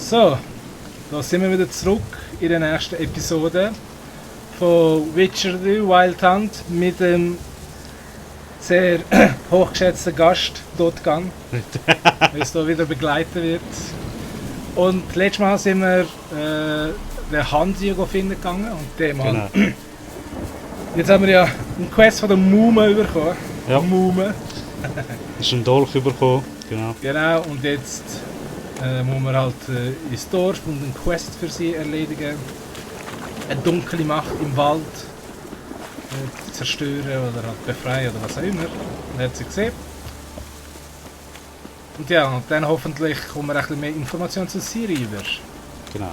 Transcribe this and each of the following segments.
So, da sind wir wieder zurück in der nächsten Episode von Witcher 3 Wild Hunt mit dem sehr hochgeschätzten Gast Dotgan, der uns hier wieder begleiten wird. Und letztes Mal sind wir den Hansi finden gegangen und den Mann. Genau. Jetzt haben wir ja einen Quest von der Mume bekommen. Ja. Mume. Ist ein Dolch bekommen, genau. Genau, und jetzt muss man halt ins Dorf und eine Quest für sie erledigen. Eine dunkle Macht im Wald zerstören oder halt befreien oder was auch immer. Man hat sie gesehen. Und ja, und dann hoffentlich kommen wir ein bisschen mehr Informationen zu Ciri über. Genau.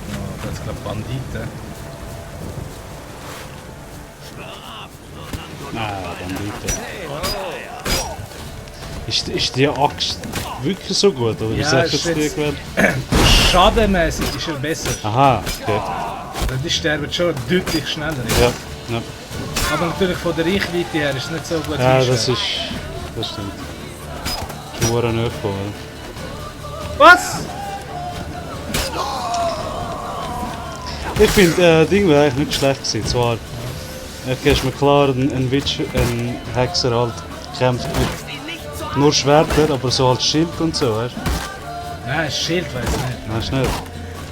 Oh, da ist glaube Banditen. Banditen. Ist die Axt wirklich so gut? Oder Ja, wie sagst du jetzt die gewählt? Schadenmäßig ist er besser. Aha, okay. Die sterben schon deutlich schneller. Ja, ja. Aber natürlich von der Reichweite her ist es nicht so gut. Ja, das stimmt. Schon nicht gekommen. Was? Ich finde, Ding wäre eigentlich nicht schlecht gewesen. Zwar, ist mir klar, ein Hexer halt kämpft mit nur Schwerter, aber so als Schild und so, weißt du? Nein, das Schild weiß ich nicht. Weißt du nicht?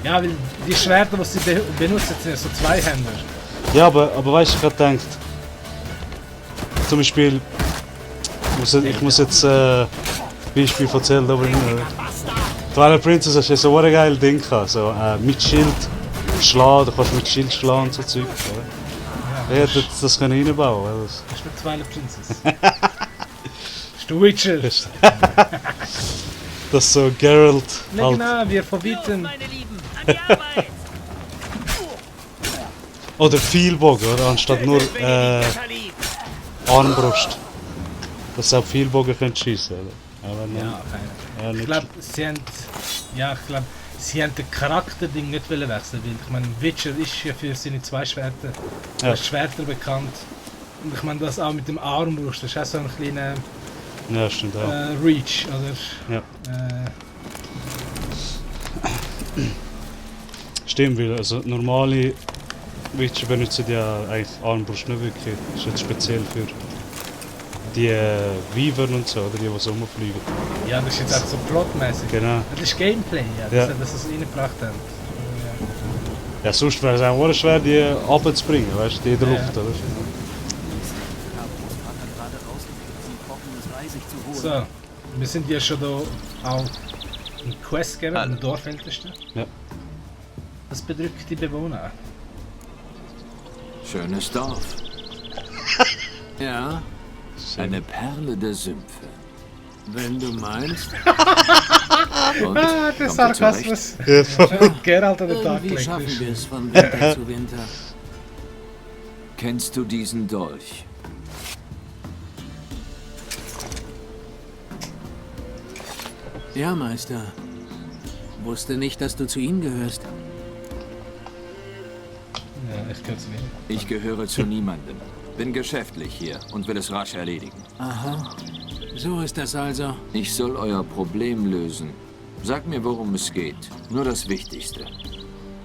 Ja, weil die Schwerter, die sie benutzen, sind ja so Zweihänder. Ja, aber weißt du, ich habe gedacht, zum Beispiel, ich muss jetzt Beispiel von Zelda bringen. Twilight Princess hast ja so ein geiles Ding gehabt, so mit Schild schlagen, du kannst mit Schild schlagen und so Zeug. Ja, hätte das können reinbauen. Das ist mit Twilight Princess. Das ist der Witcher. Das ist so Geralt Ne, halt. genau, wir verbieten. Oder Pfeilbogen, oder? Anstatt nur Armbrust. Dass sie auch Pfeilbogen schiessen können. Ja, keine. Ich glaube, sie haben den Charakterding nicht wechseln, weil ich meine, Witcher ist ja für seine zwei Schwerter bekannt. Und ich meine, das auch mit dem Armbrust, das ist auch so ein kleiner stimmt auch. Reach, oder? Ja. Stimmt, weil also normale Witcher benutzen ja eigentlich Armbrust nicht wirklich. Das ist jetzt speziell für die Weaver und so, oder die so rumfliegen. Ja, das ist jetzt auch so plotmäßig. Genau. Das ist Gameplay, ja, dass sie es reingebracht haben. Ja, sonst wäre es auch schwer, die runterzubringen, weißt du, in der Luft, oder? So, wir sind ja schon da auch in Quest gegeben, im Dorfältesten. Ja. Das bedrückt die Bewohner. Schönes Dorf. Ja, eine Perle der Sümpfe. Wenn du meinst. Und, Der Sarkasmus. Geralt an den Tag Wie gelegt schaffen ist. wir es von Winter zu Winter? Kennst du diesen Dolch? Ja, Meister. Wusste nicht, dass du zu ihnen gehörst. Ja, ich kann's nicht. Ich gehöre zu niemandem. Bin geschäftlich hier und will es rasch erledigen. Aha. So ist das also. Ich soll euer Problem lösen. Sag mir, worum es geht. Nur das Wichtigste.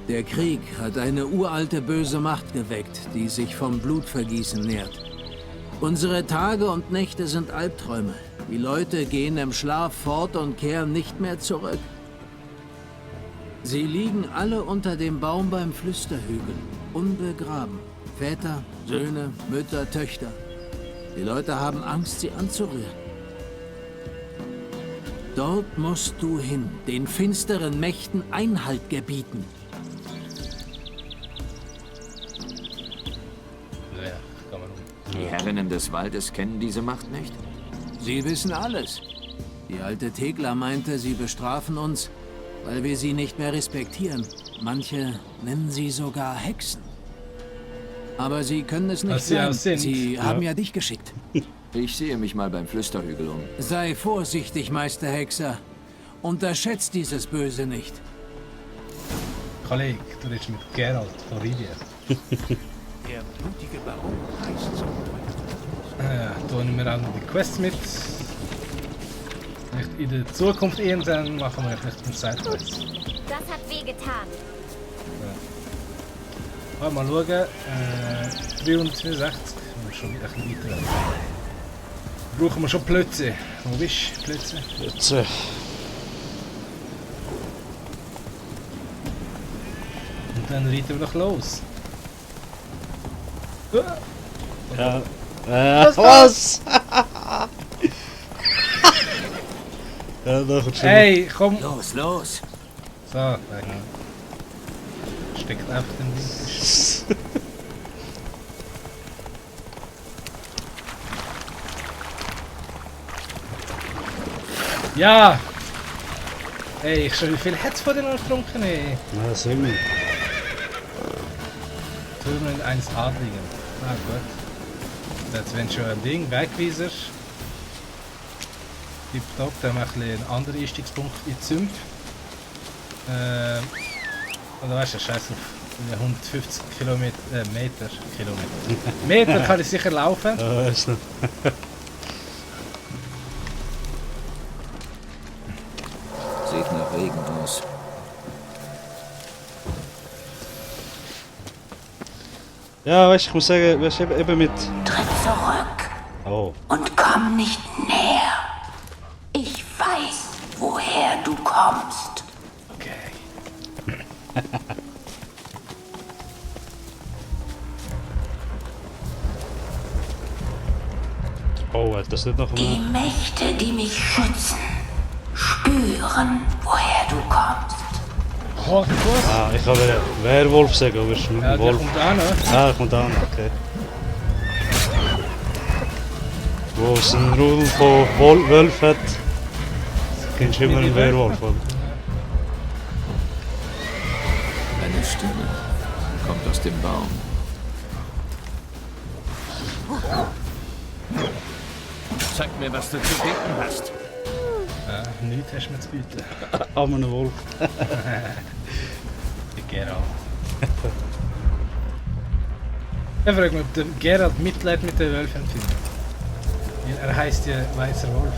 Der Krieg hat eine uralte böse Macht geweckt, die sich vom Blutvergießen nährt. Unsere Tage und Nächte sind Albträume. Die Leute gehen im Schlaf fort und kehren nicht mehr zurück. Sie liegen alle unter dem Baum beim Flüsterhügel, unbegraben. Väter, Söhne, Mütter, Töchter. Die Leute haben Angst, sie anzurühren. Dort musst du hin, den finsteren Mächten Einhalt gebieten. Ja, kann man Die Herrinnen des Waldes kennen diese Macht nicht? Sie wissen alles. Die alte Thekla meinte, sie bestrafen uns, weil wir sie nicht mehr respektieren. Manche nennen sie sogar Hexen. Aber sie können es nicht Was sie sein. auch sind. Sie haben ja dich geschickt. Ich sehe mich mal beim Flüsterhügel um. Sei vorsichtig, Meister Hexer. Unterschätzt dieses Böse nicht. Kollege, du redest mit Geralt von Rivia. Der blutige Baron heißt zum Teufel. Ja, da nehmen wir auch noch die Quests mit. Vielleicht in der Zukunft irgendwann machen wir vielleicht eine Sidequest. Das hat wehgetan. Ja, mal schauen. 364. Wir schon wieder ein bisschen weiter. Brauchen wir schon Plötze. Wo bist du, Plötze? Jetzt, Und dann reiten wir noch los. ja. Was? ja, da kommt schon. Hey, komm! Los, los! So, weg. Steckt einfach den Ding. Ja! Hey, ich schon wie viel hat's von denen getrunken, ey? Ja, sehen wir. Türmen eines Adligen. Ah, gut. Jetzt wenn schon ein Ding, Wegweiser. Tipptopp, dann haben wir einen anderen Einstiegspunkt in die Sümpfe. Oder weißt du, scheiß auf 150 Meter. Meter kann ich sicher laufen. Ja, weißt du. Sieht nach Regen aus. Ja, weißt du, ich muss sagen, weißt du, eben mit. Tritt zurück Oh. und komm nicht näher. Ich weiß, woher du kommst. Okay. Oh, hat das nicht noch Die einmal? Mächte, die mich schützen, spüren, woher du kommst. Oh, was? Ah, ich habe Werwolf sagen, aber es ist nicht Ja, ein der Wolf. kommt auch noch. Ah, kommt an, okay. Wo es einen Rudel von Wölfen hat, kennst du immer einen Werwolf, oder? Eine Stimme kommt aus dem Baum. Zeig mir, was du zu bieten hast. Ja, nichts hast du mir zu bieten. Aber einen Wolf. Der Geralt. Ich frage mich, ob der Geralt Mitleid mit den Wölfen findet. Weil er heisst ja Weißer Wolf.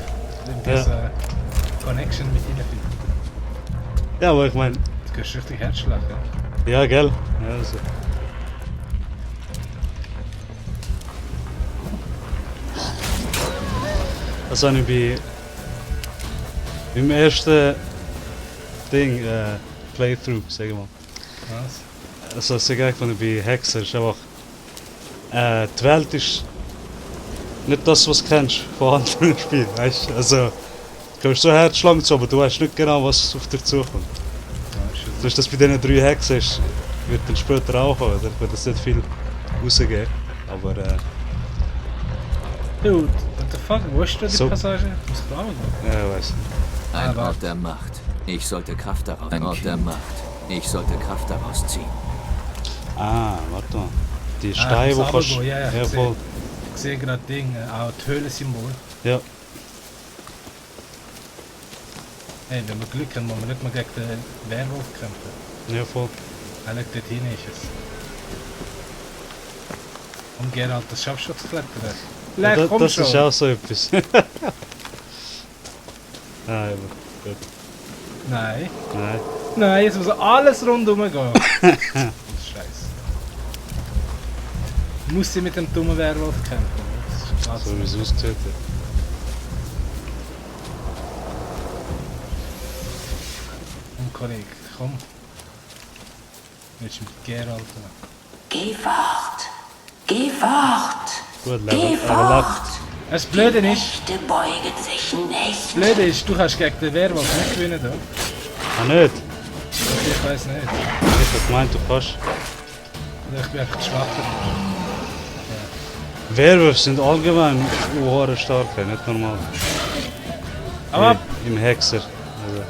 Wenn Ja. das Connection mit ihnen findet. Ja, aber ich meine, Du kannst richtig Herzschlag, ja. ja, gell? Ja, also. Das habe ich beim ersten Ding, Playthrough, sag ich mal. Was? Also, sehr geil gefunden bei Hexer ist einfach, die Welt ist nicht das, was du kennst von anderen Spielen, weißt du? Also, du kommst so Herzschlag zu, aber du weißt nicht genau, was auf dich zukommt. Ja, ist Du hast das bei diesen 3 Hexen, ist, wird dann später auch kommen, ich würde das nicht viel rausgeben, aber Dude, what the fuck? Wo ist da die So. Passage? Muss ich auch noch. ja, weiß nicht. Ein Aber- Ort der Macht. Ich sollte Kraft daraus. Ein Ort der Macht. Ich sollte Kraft daraus ziehen. Ah, warte mal. Die Ah, Steine, ich wo muss kannst runtergehen, ja, ja, ich voll. Ich sehe gerade Ding, auch das Höhlensymbol. Ja, Hey, wenn wir Glück haben, wollen wir nicht mal gegen den Werwolf kämpfen. ja, voll. Eigentlich dort hin ist es. Und Geralt, das schaffst du schon zu klettern. Ja, Vielleicht komm das schon. ist auch so etwas. ah, aber gut. Nein. Nein. Nein, jetzt muss alles rundherum gehen. Das ist scheiße. Muss sie mit dem dummen Werwolf kämpfen. Das ist krass. So wie es aussieht. Komm, Kollege, komm. Willst du mit Geralt haben? Geh fort. Geh fort. Gut, Geh Level fort. 8. Das Blöde ist, Mächte beugen sich nicht. das Blöde ist, du kannst gegen den Werwolf nicht gewinnen. Da. Ah, nicht? Ich weiß nicht. Ich hab gemeint, du kannst. Oder ich bin einfach schwacher. Werwölfe sind allgemein sehr stark, nicht normal. Aber Wie im Hexer. Also,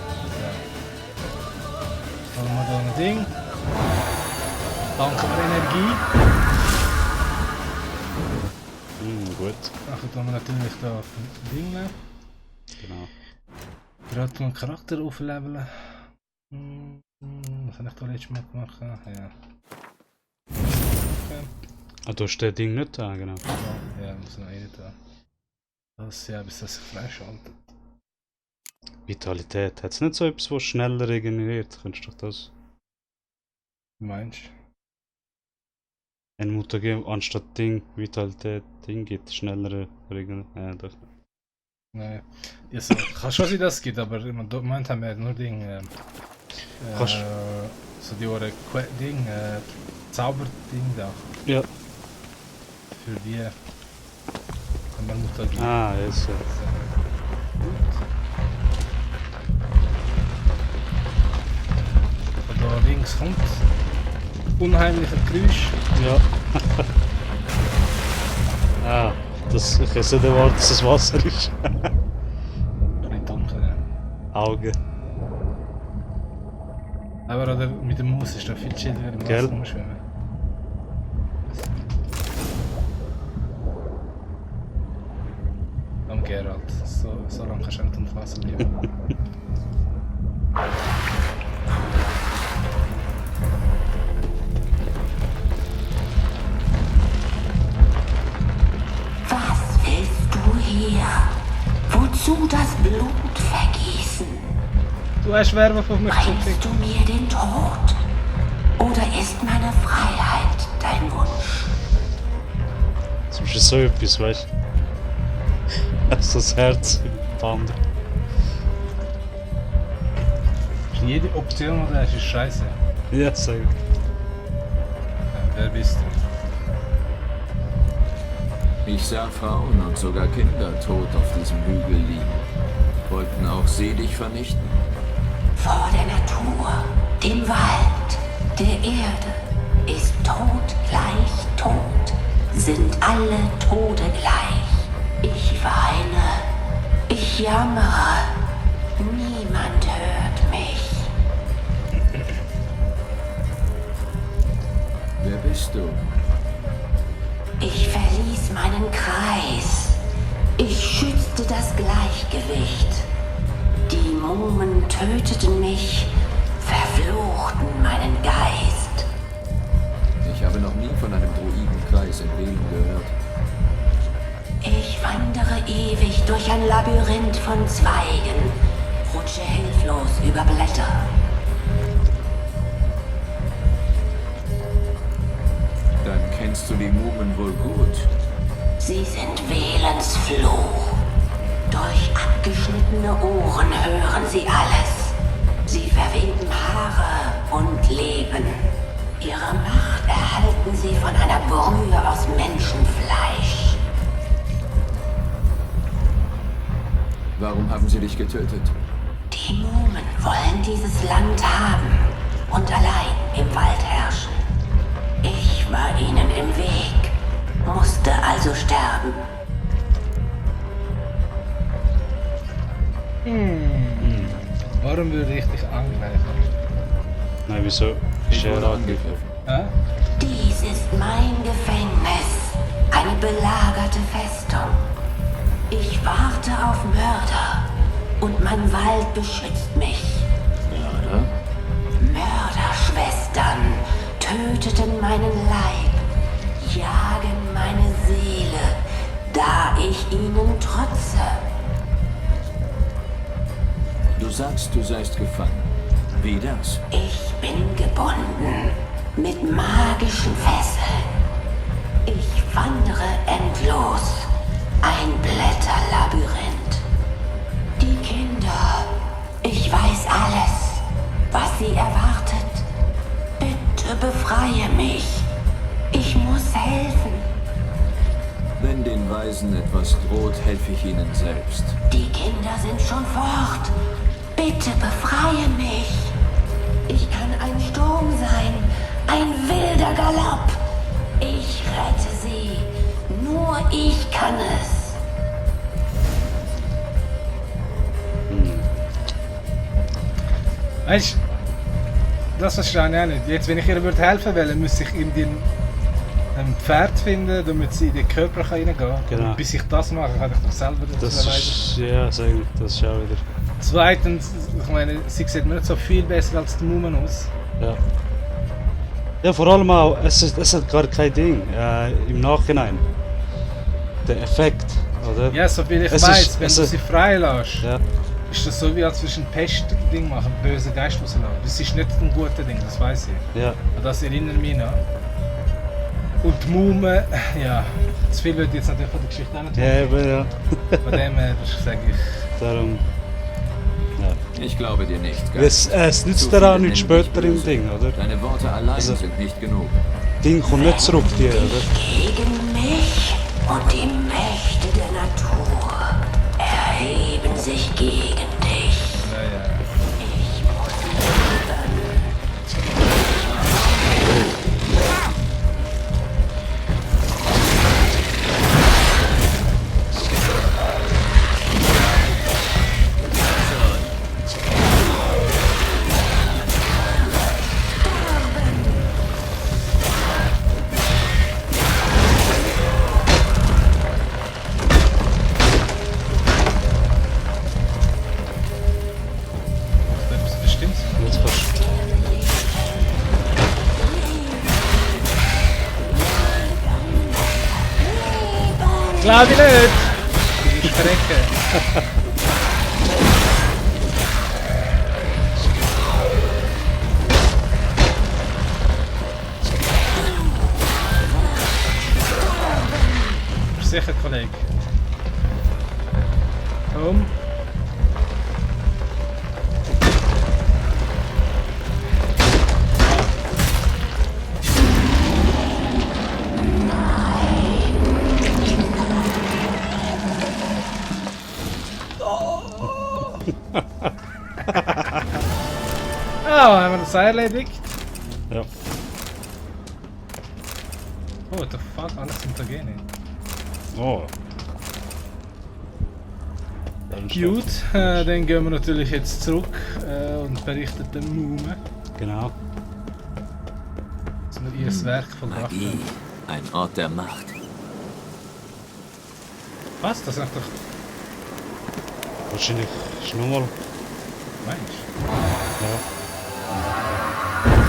haben wir da ein Ding. Danke für Energie. gut. Nachher tun wir natürlich da ein Ding nehmen. Genau. Gerade meinen Charakter aufleveln. Was habe ich da letztes Mal gemacht? Ja. Okay. Ah, du hast das Ding nicht da, genau. Ja, muss noch rein da. Das ja, bis das sich freischaltet. Vitalität. Hat es nicht so etwas, was schneller regeneriert? Könntest du doch das Du meinst? ein Mutagen anstatt Ding, Vitalität, Ding gibt, schneller regeneriert? Doch. Nein. Ja, so, kann schon sein, dass es gibt, aber im Moment haben wir nur Ding. Kannst- So die Ohren Ding, Zauberding da. Ja. Für die. Haben wir Mutagen. Ah, jetzt. Von da links kommt unheimlicher Geräusch. Ja. Ah, das, ich hätte nicht erwartet, dass es Wasser ist. Ein bisschen dunkel, ja. Augen. Aber oder mit dem Maus ist da viel chilliger im Gell? Wasser rumschwimmen. Am Geralt. So lange kannst du nicht unter Wasser bleiben. Was willst du hier? Wozu das Blut vergießen? Du hast Werwolf auf mich Bringst gekriegt. du mir den Tod? Oder ist meine Freiheit dein Wunsch? Das ist so etwas, weißt du? Also das Herz im Band. Jede Option, die du hast, ist scheiße. Ja, sag ich. Ja, wer bist du? Ich sah Frauen und sogar Kinder tot auf diesem Hügel liegen. Wollten auch sie dich vernichten? Vor der Natur, dem Wald, der Erde ist Tod gleich Tod, sind alle Tode gleich. Ich weine, ich jammere, niemand hört mich. Wer bist du? Ich verließ meinen Kreis. Ich schützte das Gleichgewicht. Die Mumen töteten mich, verfluchten meinen Geist. Ich habe noch nie von einem Druidenkreis in Velen gehört. Ich wandere ewig durch ein Labyrinth von Zweigen, rutsche hilflos über Blätter. Dann kennst du die Mumen wohl gut. Sie sind Velens Fluch. Durch abgeschnittene Ohren hören sie alles. Sie verweben Haare und Leben. Ihre Macht erhalten sie von einer Brühe aus Menschenfleisch. Warum haben sie dich getötet? Die Mumen wollen dieses Land haben und allein im Wald herrschen. Ich war ihnen im Weg, musste also sterben. Warum würde ich dich angreifen? Nein, wieso? Ich Ist er wurde angegriffen? angegriffen. Hä? Dies ist mein Gefängnis, eine belagerte Festung. Ich warte auf Mörder und mein Wald beschützt mich. Mörder? Mörderschwestern töteten meinen Leib, jagen meine Seele, da ich ihnen trotze. Du sagst, du seist gefangen. Wie das? Ich bin gebunden mit magischen Fesseln. Ich wandere endlos, ein Blätterlabyrinth. Die Kinder, ich weiß alles, was sie erwartet. Bitte befreie mich. Ich muss helfen. Wenn den Weisen etwas droht, helfe ich ihnen selbst. Die Kinder sind schon fort. Bitte befreie mich. Ich kann ein Sturm sein, ein wilder Galopp. Ich rette sie. Nur ich kann es. Weißt du, das verstehe ich auch nicht. Jetzt, wenn ich ihr würde helfen wollte, müsste ich irgendwie ein Pferd finden, damit sie in den Körper reingehen kann. Genau. Und bis ich das mache, kann ich doch selber Das ist, ja, sag ich, das ist auch wieder. Zweitens, ich meine, sie sieht mir nicht so viel besser als die Mumen aus. Ja. Ja, vor allem auch, es hat gar kein Ding im Nachhinein. Der Effekt, oder? Ja, so viel ich Es weiß, ist- wenn es du ist- sie freilässt, Ja. ist das so wie als würdest du ein Pest-Ding machen, einen bösen Geist rauslassen. Das ist nicht ein guter Ding, das weiß ich. Ja. An das erinnert mich noch. Und die Mumen, ja, zu viel würde ich jetzt natürlich von der Geschichte auch nicht Ja, eben, ja. Von dem her, das sage ich. Darum. Ich glaube dir nicht, Geist. Es nützt Zu dir auch viele nichts nennen dich später im böse. Ding, oder? Deine Worte allein Also- sind nicht genug. Ding kommt nicht zurück, die, oder? Gegen mich und die Mächte der Natur erheben sich gegen dich. Ja, ja. Ich muss leben. Das ist bestimmt. Jetzt fast. Glaub ich nicht! Ich verrecke. Sicher, Kollege. Komm. Ah, haben wir das erledigt? Ja. Oh, what the fuck, alles Mutagene. Oh. Gut, dann gehen wir natürlich jetzt zurück und berichten dem Mumen, Genau. dass wir ihr Werk vollbracht Magie. haben. Ein Ort der Macht. Was? Das sagt doch... Wahrscheinlich ist nochmal. Meinst Ja.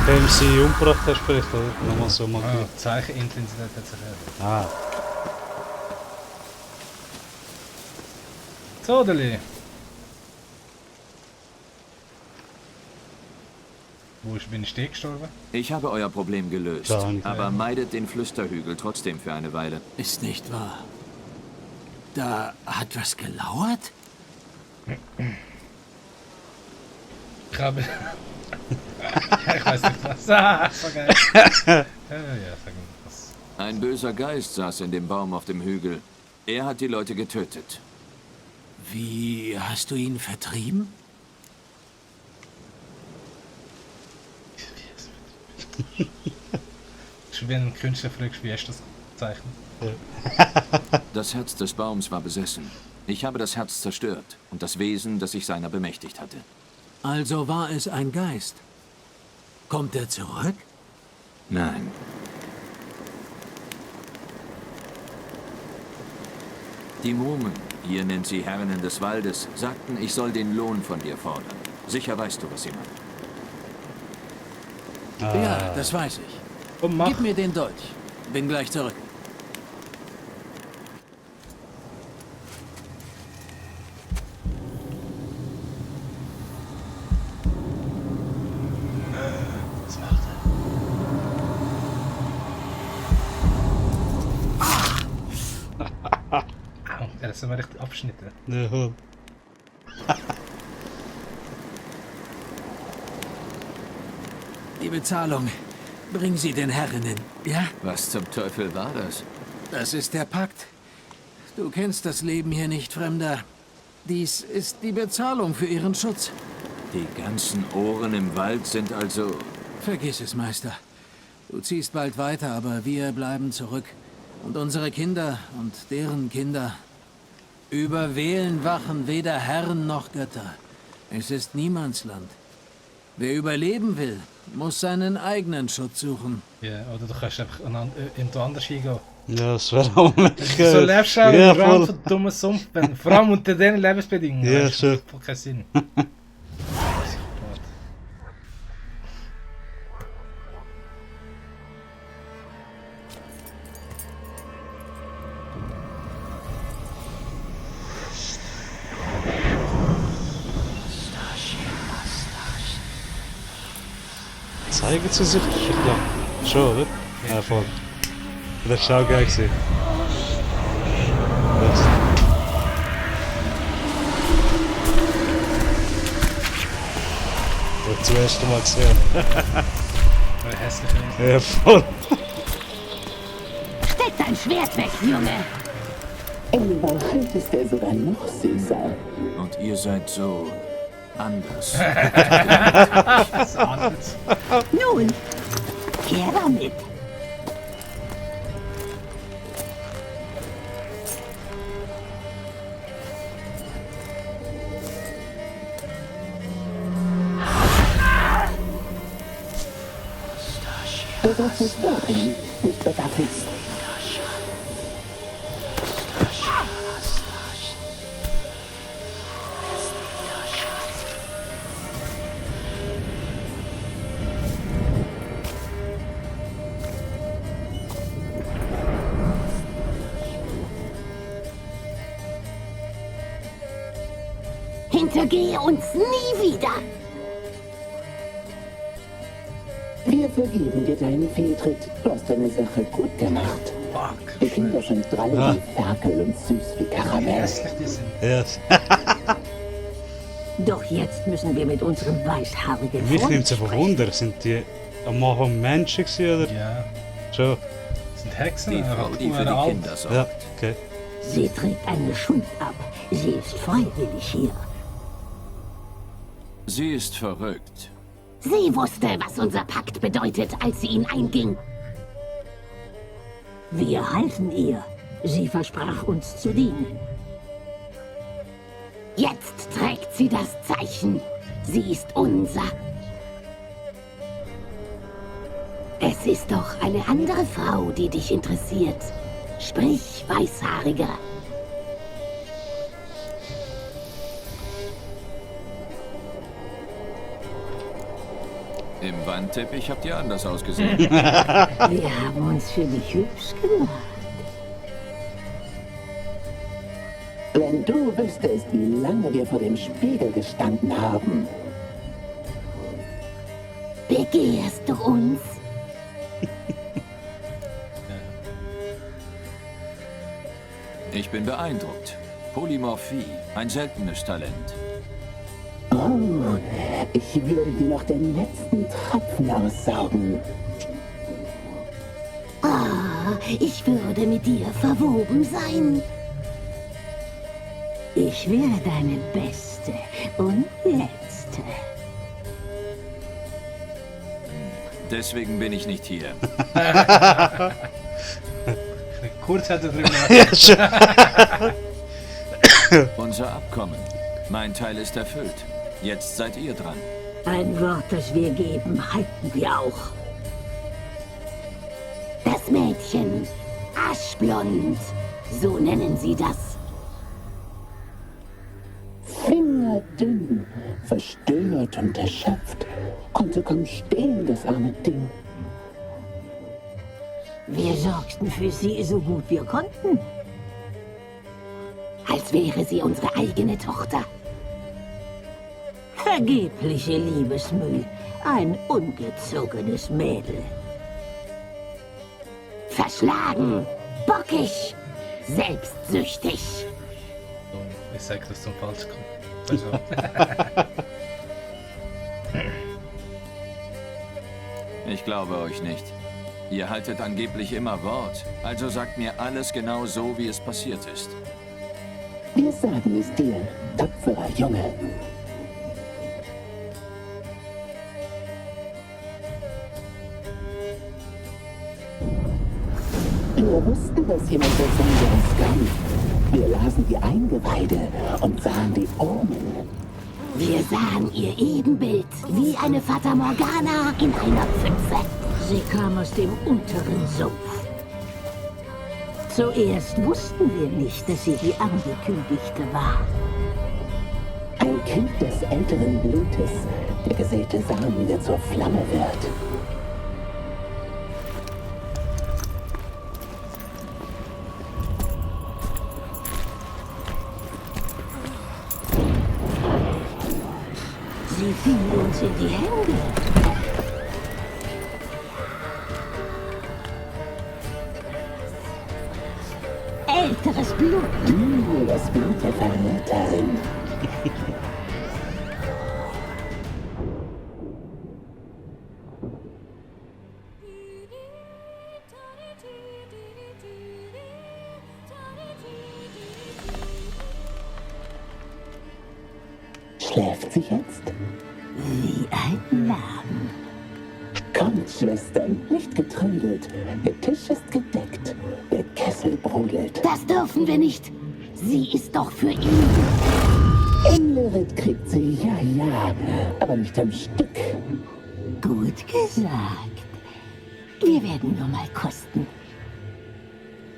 Wenn sie umgebracht hast, vielleicht, oder? Nochmal so du? Magie. Ah, Zeichenintensität hat sich erhöht. Ah. So, Deli. Bin ich stehen gestorben? Ich habe euer Problem gelöst, Gar nicht. aber meidet den Flüsterhügel trotzdem für eine Weile. Ist nicht wahr. Da hat was gelauert? Ich habe... ich weiß nicht was. Ah, das war geil. Ja, sag mal was. Ein böser Geist saß in dem Baum auf dem Hügel. Er hat die Leute getötet. Wie hast du ihn vertrieben? Schon wie ein Künstler fragst, wie hast du das gezeichnet? Das Herz des Baums war besessen. Ich habe das Herz zerstört und das Wesen, das sich seiner bemächtigt hatte. Also war es ein Geist. Kommt er zurück? Nein. Die Mumen, ihr nennt sie Herrinnen des Waldes, sagten, ich soll den Lohn von dir fordern. Sicher weißt du, was sie meinen. Ja, das weiß ich. Und mach. Gib mir den Dolch. Bin gleich zurück. Was macht er? Au, das sind wir richtig abgeschnitten. Ja. Die Bezahlung. Bring sie den Herrinnen, ja? Was zum Teufel war das? Das ist der Pakt. Du kennst das Leben hier nicht, Fremder. Dies ist die Bezahlung für ihren Schutz. Die ganzen Ohren im Wald sind also... Vergiss es, Meister. Du ziehst bald weiter, aber wir bleiben zurück. Und unsere Kinder und deren Kinder. Über Wählen wachen weder Herren noch Götter. Es ist Niemandsland. Wer überleben will, muss seinen eigenen Schutz suchen. Ja, oder du kannst einfach irgendwo anders hingehen. Ja, das wäre auch möglich. So lebst du auch ja, im Rand voll. von dummen Sumpf. Vor allem unter diesen Lebensbedingungen. Ja, weißt du, schon. das macht keinen Sinn. Zeigen sie sich? Ich glaube schon, oder? Ja, voll. Das war auch geil gewesen. Das zum ersten Mal gesehen. Weil hässlich. Ja, voll. Steck dein Schwert weg, Junge! In Wahrheit ist er sogar noch süßer. Und ihr seid so anders. Das atmet. Nun, her damit! Du sollst es dahin, nicht bewaffnet. Hintergehe uns nie wieder! Wir vergeben dir deinen Fehltritt. Du hast deine Sache gut gemacht. Fuck. Die Kinder sind drei wie Ferkel und süß wie Wie Karamell. hässlich die sind. Ja. Doch jetzt müssen wir mit unserem weißhaarigen Mich Freund nimmt es einfach sprechen. Wunder, sind die am Anfang Menschen gewesen, oder? Ja. Schon? Das sind Hexen. Die Frau, die für die Kinder sorgt. Ja, okay. Sie trägt eine Schuld ab. Sie ist freiwillig hier. Sie ist verrückt. Sie wusste, was unser Pakt bedeutet, als sie ihn einging. Wir halten ihr. Sie versprach uns zu dienen. Jetzt trägt sie das Zeichen. Sie ist unser. Es ist doch eine andere Frau, die dich interessiert. Sprich, Weißhaariger. Im Wandteppich habt ihr anders ausgesehen. Wir haben uns für dich hübsch gemacht. Wenn du wüsstest, wie lange wir vor dem Spiegel gestanden haben. Begehrst du uns? Ich bin beeindruckt. Polymorphie, ein seltenes Talent. Oh, ich würde dir noch den letzten Tropfen aussaugen. Ah, ich würde mit dir verwoben sein. Ich wäre deine beste und letzte. Deswegen bin ich nicht hier. Kurz hat er drüber Ja, schon. Unser Abkommen. Mein Teil ist erfüllt. Jetzt seid ihr dran. Ein Wort, das wir geben, halten wir auch. Das Mädchen, aschblond, so nennen sie das. Fingerdünn, verstört und erschöpft, konnte kaum stehen, das arme Ding. Wir sorgten für sie so gut wir konnten. Als wäre sie unsere eigene Tochter. Vergebliche Liebesmüh, ein ungezogenes Mädel. Verschlagen, bockig, selbstsüchtig. Ich sag, dass zum falsch kommt. Also, Ich glaube euch nicht. Ihr haltet angeblich immer Wort. Also sagt mir alles genau so, wie es passiert ist. Wir sagen es dir, tapferer Junge. Wir wussten, dass jemand das sein uns kam. Wir lasen die Eingeweide und sahen die Omen. Wir sahen ihr Ebenbild wie eine Fata Morgana in einer Pfütze. Sie kam aus dem unteren Sumpf. Zuerst wussten wir nicht, dass sie die Angekündigte war. Ein Kind des älteren Blutes, der gesäte Samen, der zur Flamme wird. Sie fiel uns in die Hände. älteres Blut. Das Blut der Verräterin. Schläft sie jetzt? Wie ein Lamm. Kommt, Schwestern, nicht getrödelt. Der Tisch ist gedeckt. Der Kessel brodelt. Das dürfen wir nicht. Sie ist doch für ihn. Emlerit kriegt sie, ja, aber nicht am Stück. Gut gesagt. Wir werden nur mal kosten.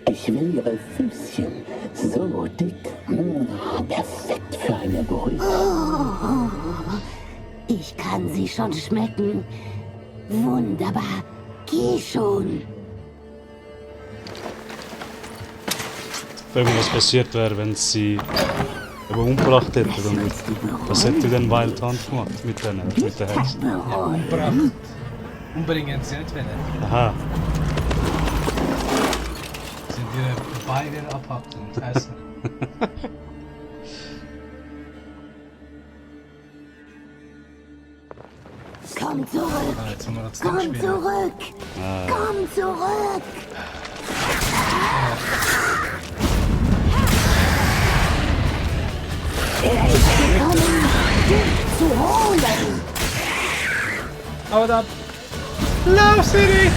Ich will ihre Füßchen. So dick. Perfekt für eine Brühe. Oh, ich kann sie schon schmecken. Wunderbar. Geh schon. Wenn mir was passiert wäre, wenn sie eben umgebracht hätte, dann was hätte denn Wild Hunt gemacht mit der Hexe? Ja, umgebracht. Umbringen sie nicht wollen. Aha. Sind ihre Beine abhacken und essen. Komm zurück. Ah, jetzt haben wir das Komm Spiel. zurück. Komm zurück. Er ist gekommen, dich zu holen. Aber da. Lauf, City!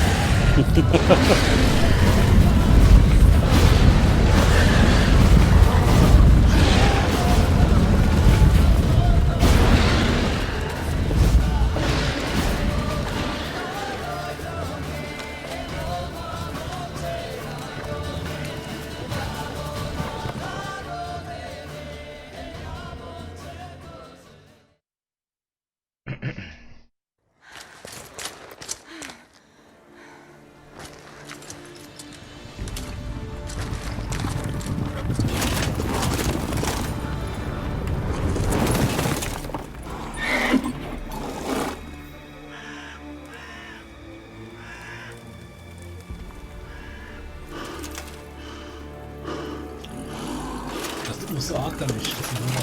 Außer Atem ist, das ist nur.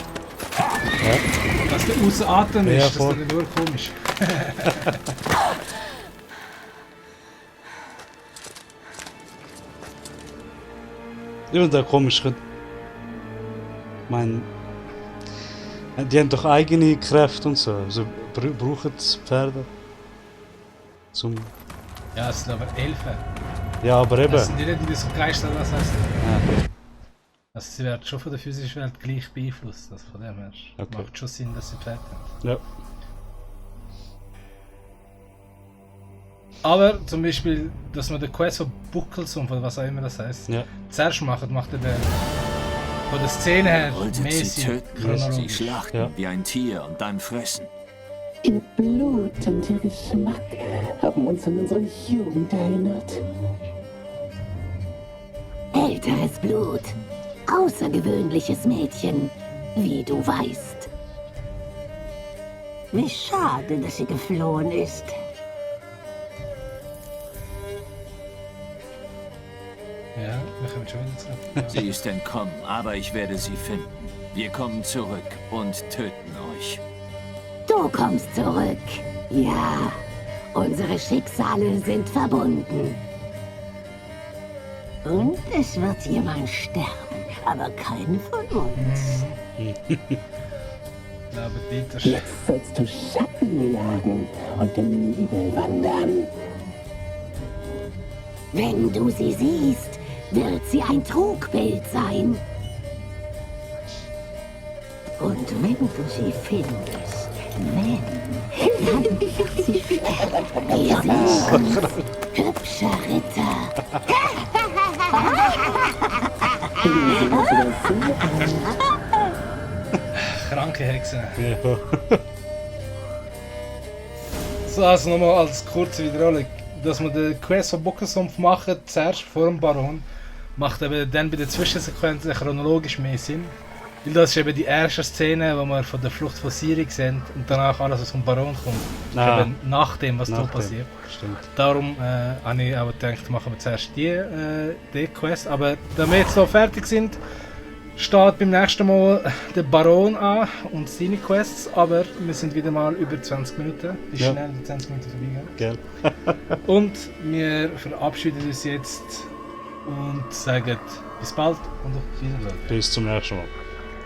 Dass der außer Atem ist, das ist nur komisch. Ich finde das komisch. Ich meine, die haben doch eigene Kräfte und so. Also brauchen die Pferde zum. Ja, es sind aber Elfen. Ja, aber eben. Das sind die nicht, die so Geister, das heißt. Ja. Also sie werden schon von der physischen Welt gleich beeinflusst. Also von dem her macht schon Sinn, dass sie Pferde haben. Ja. Aber zum Beispiel, dass man den Quest von Buckelsum, oder was auch immer das heißt, zuerst macht er von der Szene her Wolltet sie mäßig töten, sie chronologisch. schlachten wie ein Tier und dann fressen. Ihr Blut und ihr Geschmack haben uns an unsere Jugend erinnert. Älteres Blut. Außergewöhnliches Mädchen, wie du weißt. Wie schade, dass sie geflohen ist. Ja, wir kommen schon wieder zurück. Ja. Sie ist entkommen, aber ich werde sie finden. Wir kommen zurück und töten euch. Du kommst zurück. Ja, unsere Schicksale sind verbunden. Und es wird jemand sterben, aber kein von uns. Ja, aber Dieter Jetzt sollst du Schatten jagen und im Nebel wandern. Wenn du sie siehst, wird sie ein Trugbild sein. Und wenn du sie findest, dann wird sie sterben. Wir sind hübsche Ritter. kranke Hexe. Ja. So, also nochmal als kurze Wiederholung. Dass man den Quest von Buckelsumpf macht, zuerst vor dem Baron, macht eben dann bei den Zwischensequenzen chronologisch mehr Sinn. Weil das ist eben die erste Szene, wo wir von der Flucht von Ciri sehen und danach alles, was vom Baron kommt. Eben nach dem, was da passiert. Stimmt. Darum habe ich auch gedacht, machen wir zuerst die Quest. Aber damit wir jetzt hier fertig sind, steht beim nächsten Mal der Baron an und seine Quests. Aber wir sind wieder mal über 20 Minuten. Ist schnell die 20 Minuten vorbeigegangen. Gell. Und wir verabschieden uns jetzt und sagen bis bald und auf Wiedersehen. Bis zum nächsten Mal.